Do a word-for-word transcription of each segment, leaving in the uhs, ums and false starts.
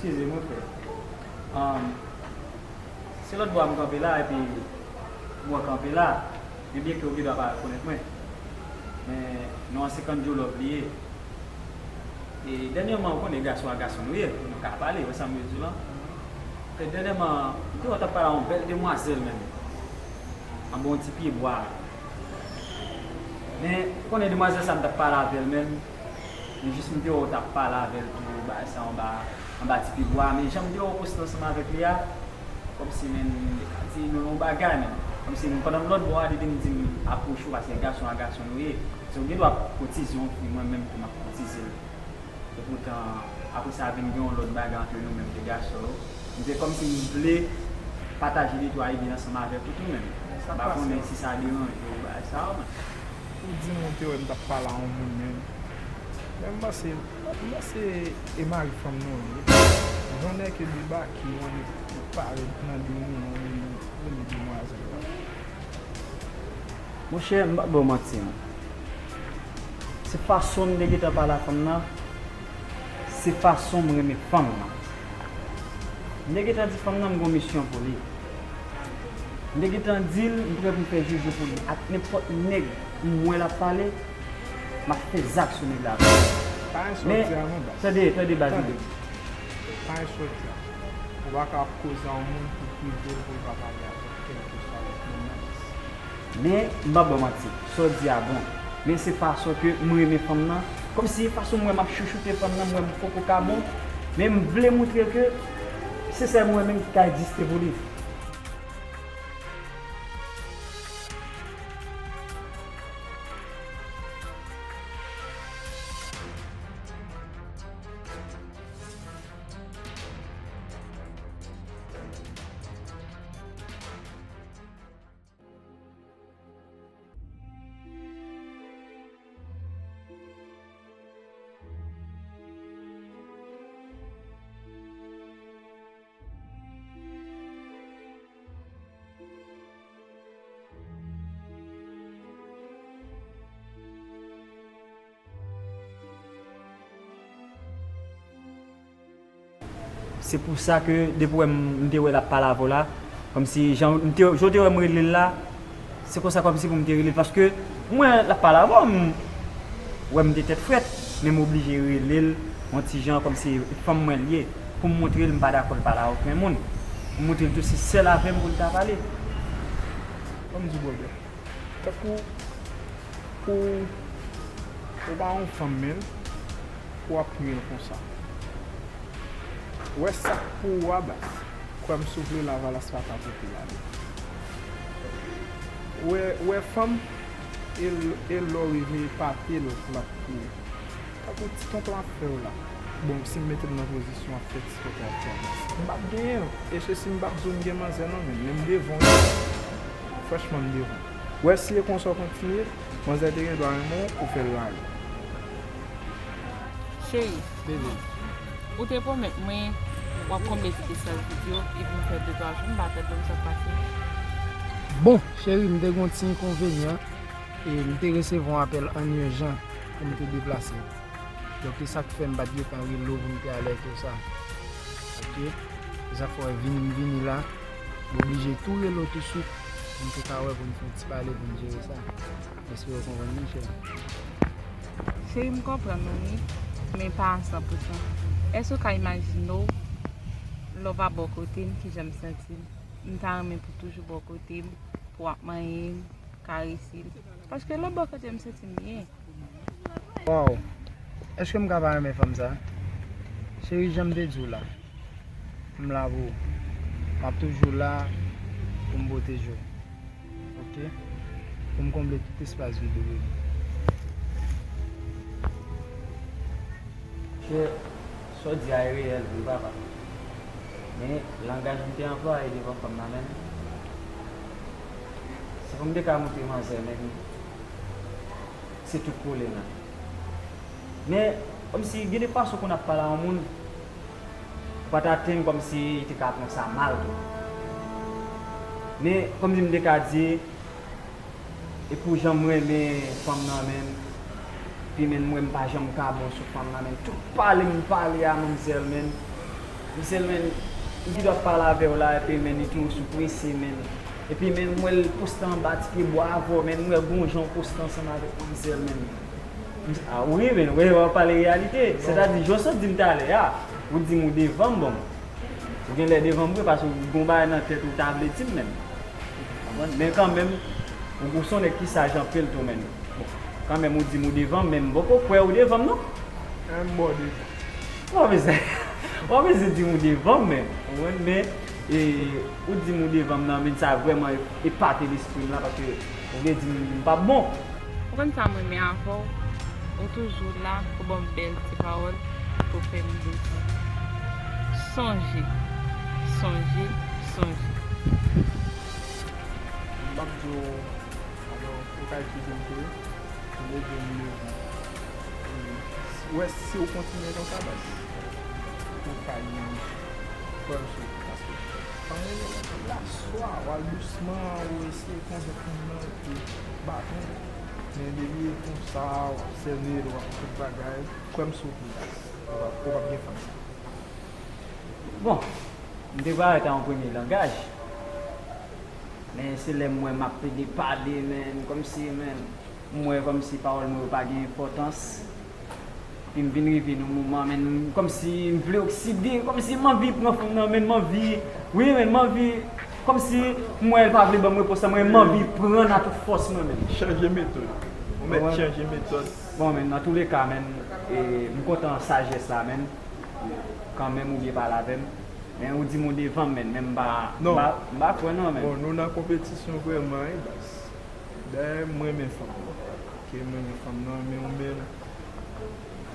Eskize mwen, frè. Ahn, se lòt bò a m kanpe la, epi m wè w kanpe la, men byenke w gendwa pa rekonèt mwen. Men non an se Kandjo Love li ye. E dènyèman, ou konnen gason a gason nou ye, nou ka pale, wè sa m vle di w lan. E dènyèman, m te wè w t ap pale a yon bèl demwazèl menm. Anba yon ti pye bwa. Men, ou konnen demwazèl sa m t ap pale avè l menm. Men jis m te wè w t ap pale avè l tou, bagay sa anba, anba ti pye bwa. Men jan m te wè w poste ansanm avèk li a, kòmsi, men, li ka di nou yon bagay, men. Kòmsi, pandan m lòt bò a, li vin di m apwoche w, paske gason a gason nou ye. Se ou gen dwa koutize yon fi, mwen menm tou, m ap koutize l. Epoutan, apre sa, vin gen yon lòt bagay ant nou menm de gason yo. M te kòmsi m vle pataje de twa ide ansanm avèk ou tou menm. M pa konnen si sa deranje w, bagay sa yo, men. Ou di m ou te wè m t ap pale a yon moun menm. Men m panse, m panse e mari fanm nan w ye. Jan w nèke debake, w annik pale nan de moun, w rele, w rele demwazèl la. Monchè, m p ap ba w manti, non. Se fason m te gentan pale a fanm nan, se fason m renmen fanm nan. M te gentan di fanm nan m gen yon misyon pou li. M te gentan di l m prè pou m fè joujou pou li. Ak nenpòt nèg m wè l ap pale, m ap fè zak sou nèg la. Pa Men, ensolti a non, baz. Tande, tande, baz. Tande. Pa ensolti a. Ou pa ka ap koze a yon moun pou prive l, pou l pa pale avèk kèlkeswa lòt moun nan. Men, m p ap ba w manti, sa w di a bon. Men se fason ke m renmen fanm nan. Kòmsi fason m wè m ap chouchoute fanm nan, m wè m poko ka bon. Men m vle moutre ke se sèl mwen menm ki ka egziste pou li. Se pou sa ke depi w wè m, m te wè l ap pale avè w la, kòmsi jan m te, jan w te wè m rele l la, se konsa kòmsi pou m te rele l, paske m wè l ap pale avè w, m wè m te tèt frèt, men m oblije rele l yon ti jan kòmsi fanm mwen l ye, pou m montre l m pa dakò l pale a okenn moun, pou m montre l tou se sèl avè m pou l ta pale. Ban m di w, brother. Tankou pou ou pa yon fanm menm, pou w ap priye l konsa. Wè sa k pou ou a, baz. Kwè m, si w vle, lavalas pa ka pote l ale. Wè, wè fanm, e l, e lè w rive epate l, l ap pou ou. Tankou ti tonton ap fè w la. Bon, si m mete m nan pozisyon ap fè ti tonton ap fè w la. M p ap genyen l. E se si m p ap di w m gen manzè non, men, men m devan w. Franchman, m devan w. Wè, si e konsa w kontinye, manzè te gen dwa renmen w pou fè l lari. Cheri, bebe, ou te pwomèt mwen w ap konble tout espas vid yo epi m fè de twa jou, m pa tande w, sa k pase? Bon, cheri, m te gen yon ti enkonvenyan e m te resevwa yon apèl an ijan pou m te deplase. Donk, se sa k fè m pa t gentan rele w pou m te alète w sa. Oke? Se sa k fè w wè vini m vini la, m oblije tou rele w touswit pou m te ka wè pou n fè yon ti pale pou n jere sa. M espere w konprann mwen, cheri. Cheri, m konprann ou wi, men pa a san pou san. Èske w ka imajine w lè w pa bò kote m, kijan m santi m? M ta renmen pou toujou bò kote m, pou w ap manyen m, karese m. Paske lè w bò kote m, m santi m byen. Waw! Èske m ka pa renmen fanm sa? Cheri, jan m te di w la, m la pou ou. M ap toujou la pou m pwoteje w. Oke? Pou m konble tout espas vid ou, bebe. Chè, sa w di a e reyèl vre, papa. Men, langaj m te anplwaye devan fanm nan menm, si pou m te ka moutre manzè menm, se tout kole nan. Men, kòmsi gen de fason pou n ap pale a yon moun, ou pa t atann kòmsi li te ka pran sa mal tou. Men, kòmsi m te ka di, e pou jan m renmen fanm nan menm, epi menm mwen m pa janm ka bon sou fanm nan menm, tout pale m pale a manmzèl menm, Manmzèl, men, m gen dwa pale avè w la, epi, men, li tou sou prese, men. Epi, men, m wè l poste anba ti pye bwa avè w, men, m wè gon jan w poste ansanm avèk manmzèl, men. M di, a wi, men, wi, w ap pale reyalite. Sètadi, jan w sot di m talè a, ou di m ou devan m, bon. Ou genlè devan m vre, paske ou gon bagay nan tèt ou ta vle di m, men. Konprann? Men kanmenm, ou, ou se yon nèg ki saj anpil tou, men. Bon, kanmenm, ou di m ou devan m, men m poko kwè ou devan m, non. An m bò devan. Ou pa bezwen, ou pa bezwen di m ou devan m, men. Ou konprann? Men, e, ou di m ou devan m nan, men sa vrèman epate lespri m la, paske ou vle di m m p ap bon. Ou konn sa m renmen avè w? Ou toujou la pou ban m bèl ti pawòl pou fè m dous. Sonje, sonje, sonje. M p ap di w, alò, ou ka eskize m tou wi. M leve m leve. E, wè, si w kontinye konsa, baz, ou ka gen pwòl sou ou, paske fanm renmen w. Aswè, w al dousman, ou eseye konvenk moun nan, epi baton. Men depi e konsa, w ap sène l, w ap tout bagay, kwè m sou ou, baz. Ou p ap, ou p ap gen fanm sa. Bon, m te parèt a yon premye langaj. Men se lè m wè m ap plede pale, men, kòmsi, men, m wè kòmsi pawòl mwen yo pa gen enpòtans. Epi m vin rive nan moman, men, kòmsi m vle okside, kòmsi m anvi pran fanm nan, men m anvi, wi, men m anvi, kòmsi m wè l pa vle ban m repons la, men m anvi pran l a tout fòs mwen menm. Chanje metòd. Ou mèt chanje metòd. Bon, men, nan touleka, men, e, m kontan sajès la, men, kanmenm ou byen pale avè m. Men ou di m ou devan m, men, men m pa, m pa, m pa kwè non, men. Bon, nou nan konpetisyon vrèman, wi, baz. Dayè, m renmen fanm. Ke m renmen fanm nan, men ou menm,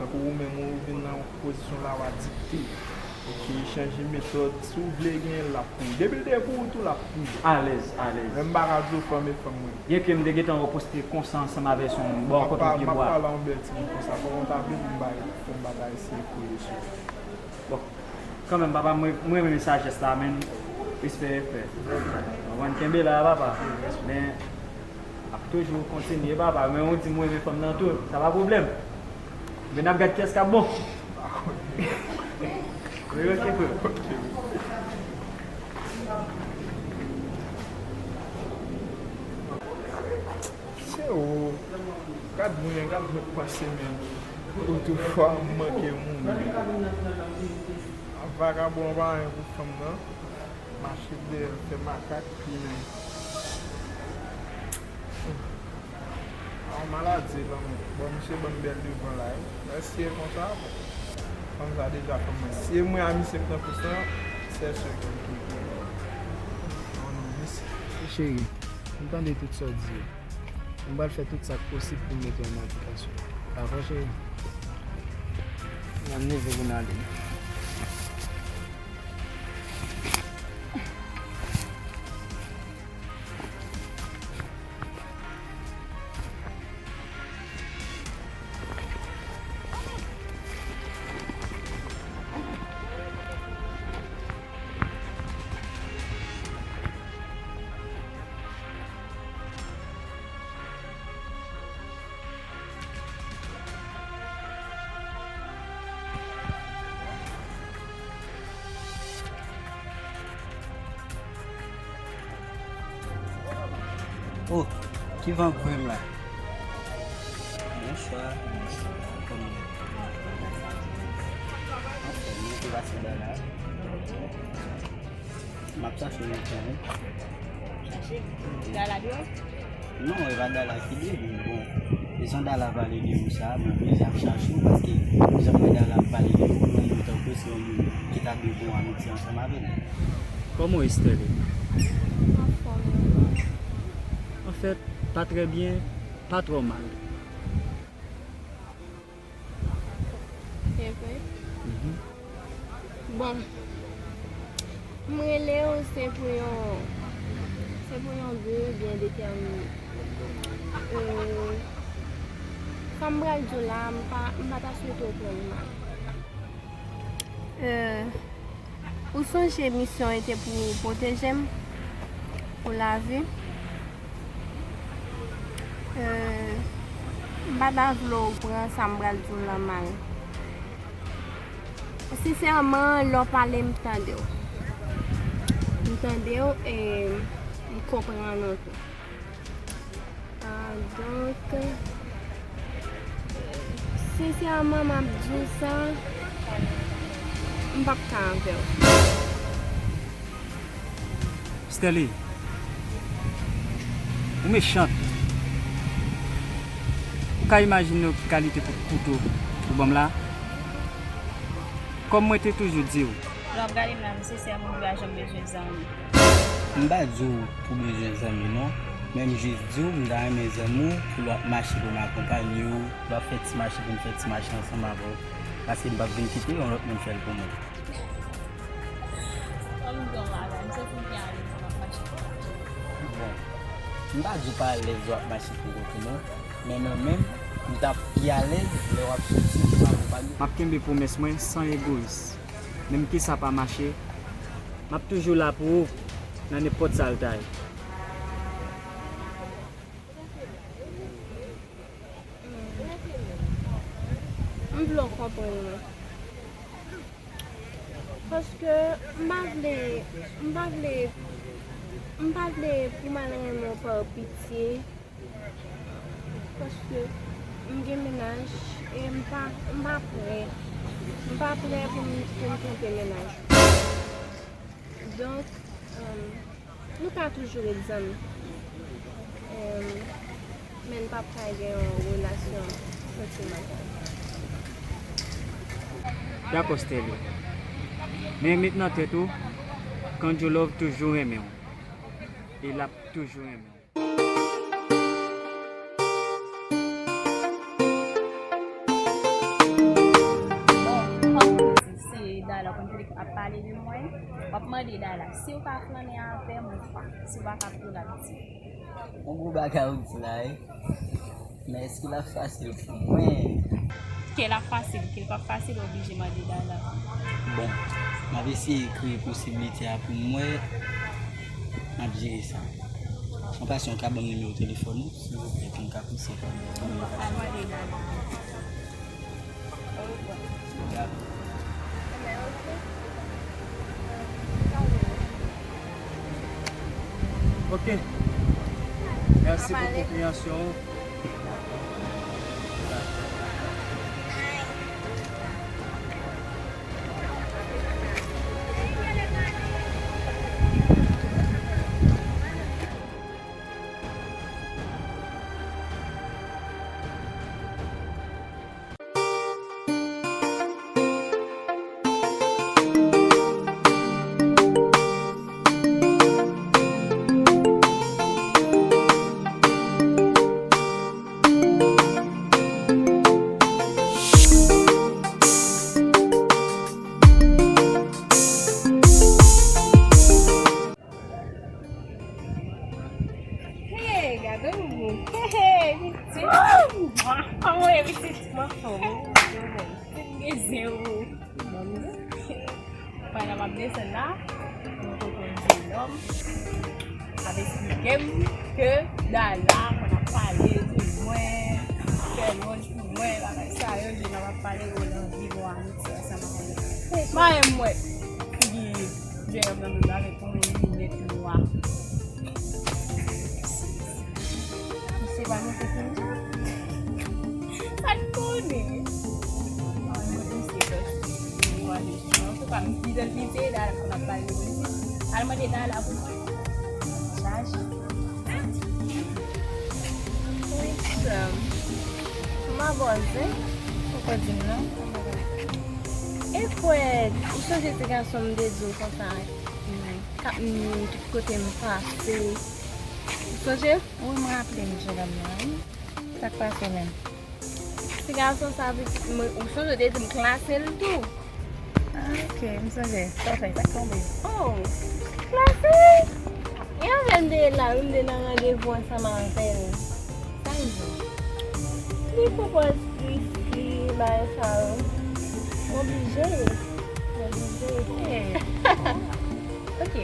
tankou ou menm, ou vin nan pozisyon la, w a dikte. Oke, chanje metòd. Si w vle genyen l, l ap pou ou. Depi l te pou ou tou, l ap pou ou. Alèz, alèz. Men m pa ka di w fanm e fanm mwen. Byenke m te gentan reposte konsa ansanm avè l sou yon bò kote pye bwa. M ap pale yon bèl timoun konsa. Fòk mwen ta vle pou m bay, pou m pa ta eseye kouri sou ou. Bon, kanmenm, papa, mwen, mwen renmen sajès la, men respè, respè. Ou konprann? Kenbe la, papa. Men, ap toujou kontinye, papa. Men ou di mwen renmen fanm nan tou, sa pa pwoblèm. Men n ap gad kiyès k ap bon. Wi, ok, frè. Se ou. Gad mwen, gad mwen panse, men. Otoufwa, m manke moun. Vagabon pa anyen pou fanm nan. Mache dèyè l, fè makak, epi men. A yon maladi, lanmou. Bon, misye ban m bèl devan la, wi. Mèsi, e konsa, bon. Fanm sa deja fanm mwen. Si e mwen a misye k nan kous lan, sè sè ki, ki, ki. Oh non, mèsi. Cheri, m tande tout sa w di yo. M pral fè tout sa k posib pou m mete yo an aplikasyon. Dakò, cheri? Ann leve pou n ale. Oh, ki van k voye m la? Bonswa. Kòman? Anfòm, mwen te pase ba la. M ap chache yon tan, wi. Chache? Dala deyò? Non, e pa Dala ki de, men bon. E jan Dala pale de ou sa, mwen oblije ap chache w, paske jan m wè Dala ap pale de ou, mwen menm tankou se yon moun ki ta dwe gen yon amiti ansanm avè l. Kòman w, Estelle? Anfòm, non. Anfèt, pa trè byen, pa twò mal. Se vre? Mhm. Bon, m rele w, se pou yon, se pou yon bi byen detèmine. E, sa m pral di w la, m pa, m pa ta swete w pran l mal. E, Ou sonje misyon ete pou pwoteje m, pou lavi. Euh, m pa ta vle w pran sa m pral di w lan mal. Sensèman, lè w pale, m tande w. M tande w e m konprann ou tou. Ah, donk, sensèman, m ap di w sa, m p ap ka avè w. Sterlie, ou mechant. Ou ka imajine w ki kalite kout kouto ou ban m la? Kòm mwen te toujou di w. Lè w ap gade m la, m sensè, moun yo pa janm bezwen zanmi. M pa di w pou bezwen zanmi non, men m jis di w m ta renmen zanmi w pou lè w ap mache pou m akonpanye w, lè w ap fè ti mache pou m fè ti mache ansanm avè w, paske m p ap vin kite yon lòt moun fè l pou mwen. Ann gen yon bagay, m santi m byen alèz lè m ap mache pou kont mwen. Bon, m pa di w pa alèz lè w ap mache pou kont ou non, men mwen menm, m t ap pi alèz lè w ap soti pou m akonpanye w. M ap kenbe pwomès mwen san egoyis. Menm ke sa pa mache, m ap toujou la pou ou nan nenpòt sa l ta ye. M vle w konprann mwen. Paske m pa vle, m pa vle, m pa vle pou m al renmen w pa pitye. Paske m gen mennaj e m pa, m pa prè. M pa prè pou m, pou m twonpe mennaj ou. Donk, em, nou ka toujou ret zanmi. Em, men n p ap ka gen yon relasyon santimantal. Dakò, Sterlie. Men met nan tèt ou, Kandjo Love toujou renmen w. E l ap toujou renmen w. Bon, kòm ou di, se Dala konn ki ap pale de mwen, w ap mande Dala, si w ka flannen avè m ou pa, si w pa ka pou l ap di. Yon gwo bagay ou di la, wi. Men èske l ap fasil pou mwen? Ke l ap fasil, ke l p ap fasil, ou oblije mande Dala. Bon, m ap eseye kreye posiblite a pou m wè, m ap jere sa. An pasan, ou ka ban m nimewo telefòn ou, silvouplè, pou m ka pase. Al mande Dala. Ok. Mèsi pou konpreyansyon ou. Hey, gade w. Hey, hey, pitit. Kòman w ye, pitit? Mwen anfòm, wi. Pitit m gen zen, wi. Pandan m ap desann la, mwen kontre yon jenòm ap esplike m ke Dala konn ap pale de mwen, fè lòd pou mwen, bagay sa yo, jenòm ap pale, yo anvi gon amitye ansanm avè m. Mwen menm, mwen, figi jenòm nan menm avèk yon linèt nwa. Misye pa monte sou mwen. Sa l konnen? Al mande misye, antouka, m di l misye Dala konn ap pale de mwen. Al mande Dala pou mwen. Chaje. Wi, sè m. M abòne. Ou pa di m non. E kwè, ou sonje ti gason m te di w konsa, k ap nwi m tout kote m pase. Ou sonje? Wi, m raple m, jenòm nan, wi. Sa k pase menm? Ti gason sa, pitit mwen, ou sonje w te di m klase l tou? Ah, ok, m sonje. Sa w fè, sa k tonbe? Oh, klase? E avè m te ye la, wi, m te nan randevou ansanm avè l. Sa l di? Li pwopòz kis li, bagay sa yo. M oblije. M oblije. Eh. Ok,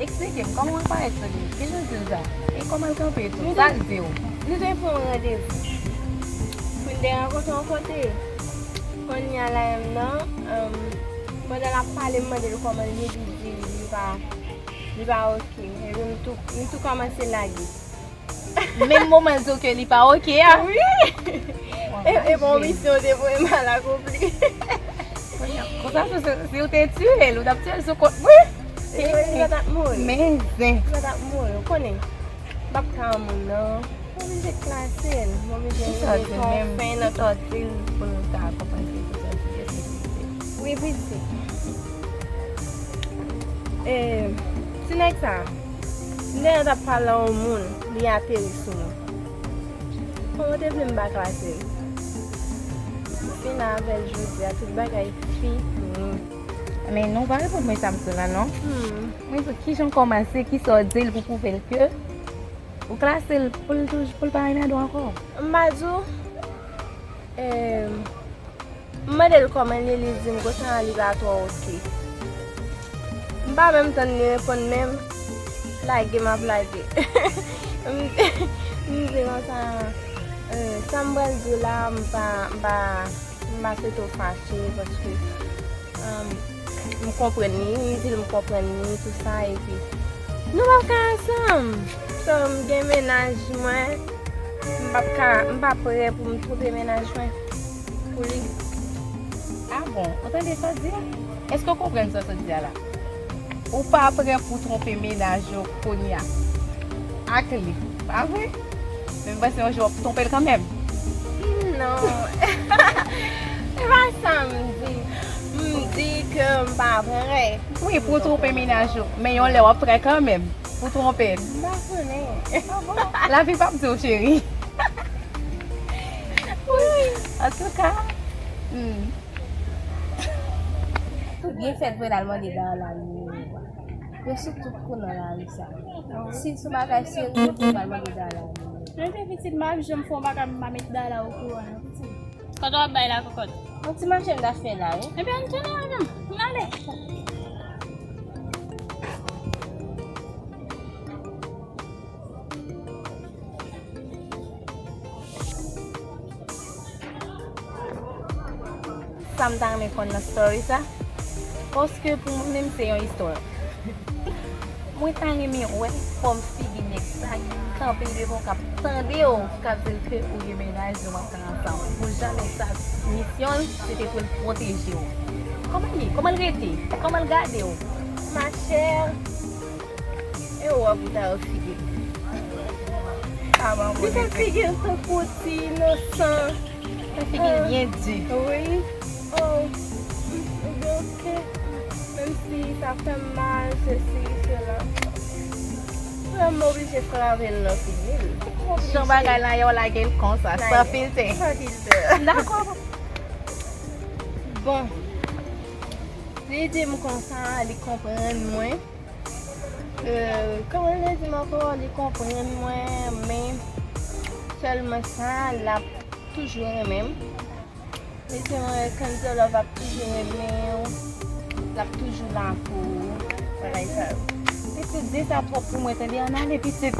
eksplike m, kòman w ap parèt sou li? Kijan w di l sa? E kòman l kanpe tou? Sa l di w? Nou te pran yon randevou pou n te rankontre yon kote. Kounye a la menm nan, em, Pandan l ap pale, m mande l kòman l ye, li di li pa, li pa oke. Epi m tou, m tou kòmanse lage. Menm moman l di w ke li pa oke a. Wi. E, e bon, misyon te voye mal akonpli. Konsa, si, si w te tiye l, ou t ap tiye l sou kont mwen. Li pa t ap mouri. Men zen. Li pa t ap mouri, ou konnen. M p ap ka yon moun, non. M oblije klase l. M oblije mete yon fen nan. Kisa w di l pou l ta konprann se kisa w di l. Wi, pitit. E, ti nèg sa, m te gentan t ap pale a yon moun, li ateri sou mwen. Kòman w te vle m pa klase l? M fini avè l jodi a, tout bagay fini. Men non, w pa reponn mwen sa m di w la, non. Hmm. Mwen di w, kijan w kòmanse, kisa w di l pou pwouve l ke ou klase l pou l touj-, pou l pa anmède w ankò? M pa di w, eh, m mande l kòman l ye, li di m konsa li pa twò oke. M pa menm tann li reponn menm, lage m ap lage. M, m di konsa, eh, sa m pral di w la, m pa, m pa, m pa swete w fache, paske, um, m konprann li, m di l m konprann li, tou sa, epi nou p ap ka ansanm. So, m gen mennaj mwen, m p ap ka, m pa prè pou m twonpe mennaj mwen pou li. Ah bon, ou tande sa w di a? Èske w konprann sa w sot di a la? Ou pa prè pou twonpe mennaj ou kounye a ak li, pa vre? Men m panse yon jou w ap twonpe l kanmenm. Non. Se pa sa m di. M di ke m pa prè. Wi, pou w twonpe mennaj ou. Men yon lè w ap prè kanmenm pou twonpe l. M pa konnen. Lavi p ap di w, cheri. Wi. Antouka, hmm. Ou byen fèt vre l al mande Darla nimewo a. Yo sou tout kou nan lari sa. Si se yon bagay serye, ou pral mande Darla nimewo. Mwen te pitit, m pa janm fè yon bagay, m pa met Darla okouran, non, pitit. Kòman w ap bay la, kòkòt? Yon ti mache m ta fè la, wi. Ebyen, ann tounen, madanm. Ann ale. Sa m ta renmen konn nan story sa, paske pou mwen menm se yon istwa. Mwen ta renmen wè fòm figi nèg sa ki kanpe devan w k ap tande w, k ap di l ke ou gen mennaj, nou ap pran ansanm. Pou jan nèg sa misyon l, se te pou l pwoteje w. Kòman l ye? Kòman l rete? Kòman l gade w? Ma chère, e w ap ta yo figi l. Li fè figi l tankou ti inosan. Fè figi l byen di. Wi. Oh, m, m, oke. Menm si sa fè m mal, sesi, sela. Frè m oblije frave l nan figi l. Jan bagay la ye, w lage l konsa, san filtè. San filtè. Dakò. Bon. Li di m konsa, li konprann mwen. Euh, kòman l te di m ankò, li konprann mwen, men sèlman sa, l ap toujou renmen m. Li di mwen, Kenzo Love ap toujou renmen w, l ap toujou la pou ou, bagay sa yo. Pitit, di sa twòp pou mwen, tande, ann ale, pitit.